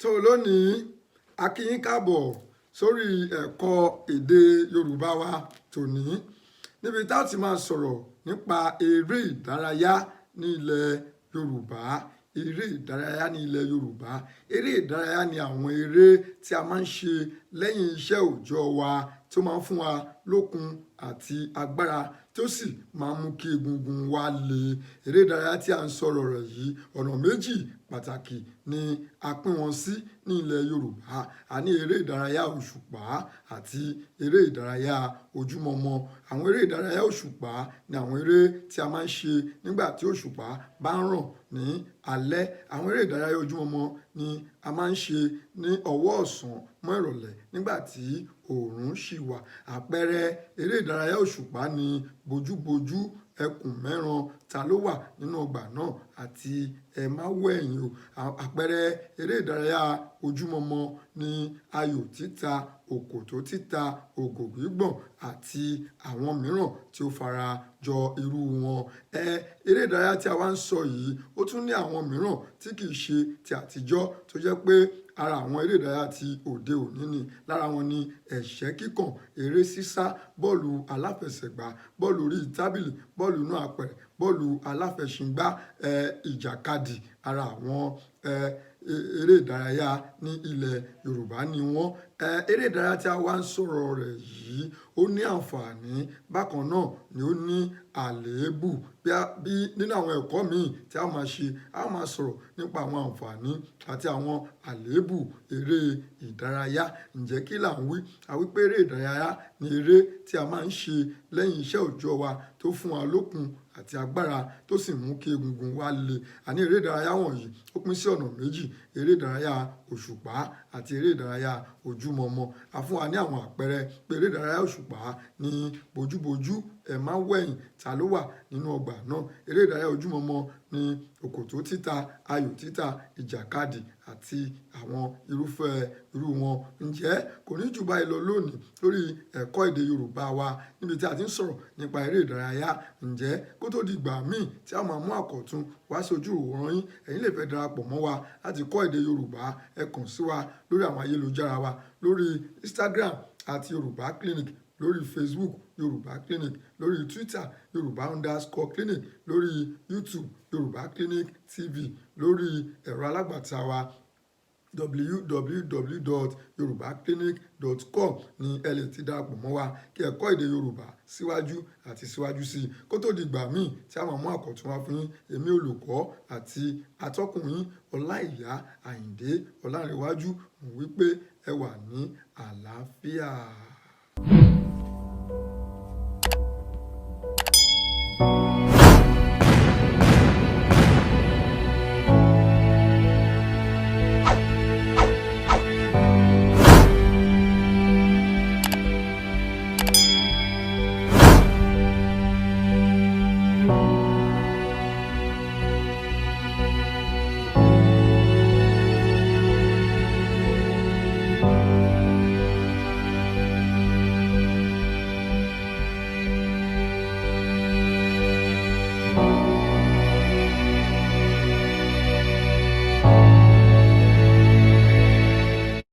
Tó lónìí, a kí yín káàbọ̀ sórí ẹ̀kọ́ èdè Yorùbá wa tòní, níbi tá a ti máa sọ̀rọ̀ nípa eré ìdárayá ní ilẹ̀ Yorùbá. Eré ìdárayá ní ilẹ̀ Yorùbá. Eré ìdárayá ni àwọn eré tí a máa ń ṣe lẹ́yìn iṣẹ́ òòjọ́ wa, tí ó máa ń fún wa lókun àti agbára, tí ó sì máa ń mú kí egungun wa le. Eré ìdárayá tí a ń sọ̀rọ̀ rẹ̀ yìí, ọ̀nà méjì pàtàkì ni a pín wọn sí ní ilẹ̀ Yorùbá. A ní eré ìdárayá òṣùpá àti eré ìdárayá ojúmọmọ. Àwọn eré ìdárayá òṣùpá ni àwọn eré tí a máa ń ṣe nígbà tí òṣùpá bá ń ràn ní alẹ́. Àwọn eré ìdárayá ojúmọmọ ni a máa ń ṣe ní ọwọ́ ọ̀sán mọ́ ìrọ̀lẹ́, nígbà tí òòrùn ṣì wà. Àpẹẹrẹ eré ìdárayá òṣùpá ni bojúbojú, ẹkùn mẹ́ran, ta ló wà nínú ọgbà náà àti ẹ má wẹ̀yìn o. Àpẹẹrẹ eré ìdárayá ojúmọmọ ni ayò títa, òkòtó títa, ògò gbígbọ̀n àti àwọn mìíràn tí ó fara jọ irú wọn. Eré ìdárayá tí a wá ń sọ yìí, ó tún ní àwọn mìíràn tí kì í ṣe ti àtijọ́, tó jẹ́ pé ara àwọn eré ìdárayá ti òde òní ni. Lára wọn ni ẹ̀ṣẹ́ kíkàn, eré sísá, bọ́ọ̀lù aláfẹsẹ̀gbá, bọ́ọ̀lù orí tábìlì, bọ́ọ̀lù inú apẹ̀rẹ̀, bọ́ọ̀lù aláfẹṣèǹgbá, ìjàkadì. Ara àwọn eré ìdárayá ní ilẹ̀ Yorùbá ni wọ́n. Eré ìdárayá tí a wá ń sọ̀rọ̀ rẹ̀ yìí, ó ní àǹfààní, bákan náà ni ó ní àléébù. Bí nínú àwọn ẹ̀kọ́ míì tí a máa ṣe, a máa sọ̀rọ̀ nípa àwọn àǹfààní àti àwọn àléébù eré ìdárayá. Ǹjẹ́ kí là ń wí? A wí pé eré ìdárayá ni eré tí a máa ń ṣe lẹ́yìn iṣẹ́ òòjọ́ wa, tó fún wa lókun àti agbára, tó sì mú kí egungun wa le. Àní eré ìdárayá wọ̀nyí, ó pín sí ọ̀nà méjì: eré ìdárayá òṣùpá àti eré ìdárayá ojúmọmọ. A fún wa ní àwọn àpẹẹrẹ pé eré ìdárayá òṣùpá ní bojúbojú, ẹ má wẹ̀yìn, ta ló wà nínú ọgbà náà. Eré ìdárayá ojúmọmọ ní òkòtó títa, ayò títa, ìjàkadì àti àwọn irúfẹ́ irú wọn. Ǹjẹ́ kò ní jù báyìí lọ lónìí lórí ẹ̀kọ́ èdè Yorùbá wa, níbi tí a ti ń sọ̀rọ̀ nípa eré ìdárayá. Ǹjẹ́ kó tó di ìgbà míì tí a máa mú àkọ̀tun wá sí ojú ìwòran yín, ẹ̀yin lè fẹ́ darapọ̀ mọ́ wa láti kọ́ èdè Yorùbá, ẹ kàn sí wa lórí àwọn ayélujára wa: lórí Instagram @YorùbáClinic, lórí Facebook Yorùbá Clinic, lórí Twitter Yorùbá_clinic, lórí YouTube Yorùbá Clinic TV, lórí ẹ̀rọ alágbàtà wa www.yorubaclinic.com ní ẹ lè ti darapọ̀ mọ́ wa kí ẹ kọ́ èdè Yorùbá síwájú àti síwájú sí i. Kó tó di ìgbà míì tí a máa mú àkọ̀tun wá fún yín, èmi olùkọ́ àti atọ́kùn yín, Ọláìyá Àyìndé Ọlárẹ̀wájú, mo wí pé ẹ wà ní àlàáfíà.